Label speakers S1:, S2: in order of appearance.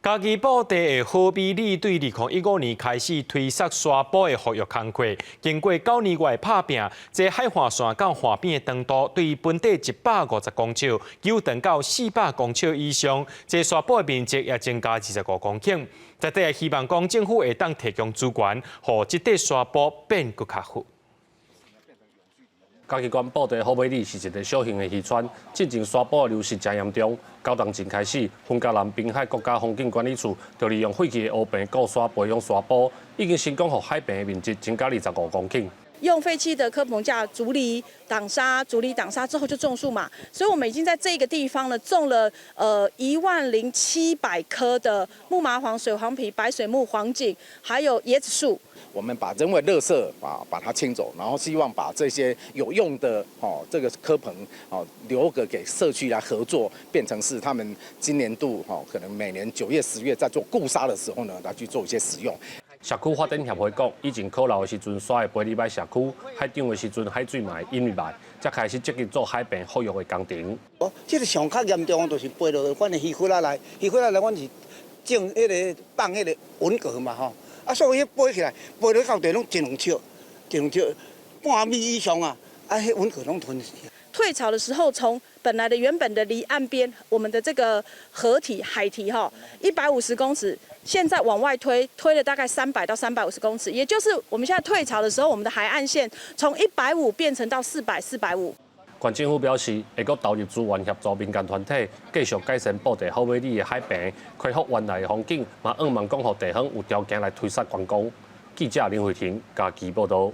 S1: 嘉義布袋的好美里對2015年開始推捒沙埔的復育工課，經過9年外拍拚，這海岸線到岸邊的長度對本底150公尺，延長到400公尺以上，這沙埔的面積也增加25公頃。在地也希望講政府會當提供資源，予這塊沙埔變閣較好。
S2: 嘉義縣布袋好美里是一个小型的漁村，進前沙埔的流失誠嚴重。9冬前開始，雲嘉南濱海國家風景管理處就利用廢棄的烏棚固沙培養沙埔，已經成功予海平的面積增加25公頃。
S3: 用廢棄的蚵棚架築籬擋沙，築籬擋沙之後就種樹嘛，所以我們已經在這個地方呢種了10,700棵的木麻黃、水黃皮、白水木、黃槿，還有椰子樹。
S4: 我們把人為垃圾啊把它清走，然後希望把這些有用的哦這個蚵棚哦留個給社區來合作，變成是他們今年度哦可能每年9月、10月在做固沙的時候呢，來去做一些使用。
S2: 社區發展協會講，以前可老的時陣，沙會飛入來社區；海漲的時陣，海水嘛會淹入來，才開始積極做海平復育的工程。
S5: 哦，這个上較嚴重就是飛落阮的魚窟仔內，魚窟仔內阮是種彼个放彼个文蛤嘛吼，啊，所以彼飛起來，飛落到地攏一兩尺，一兩尺半米以上啊，啊，彼文蛤攏吞死。
S3: 退潮的時候，從本來的原本的離岸邊，我們的這個河堤海堤哈，150公尺，現在往外推，推了大概300到350公尺，也就是我們現在退潮的時候，我們的海岸線從150變成到400、450。
S2: 縣政府表示，會閣投入資源協助民間團體，繼續改善布袋好美里的海平，恢復原來的風景，嘛向望講予地方有條件來推捒觀光。記者林慧婷嘉義報道。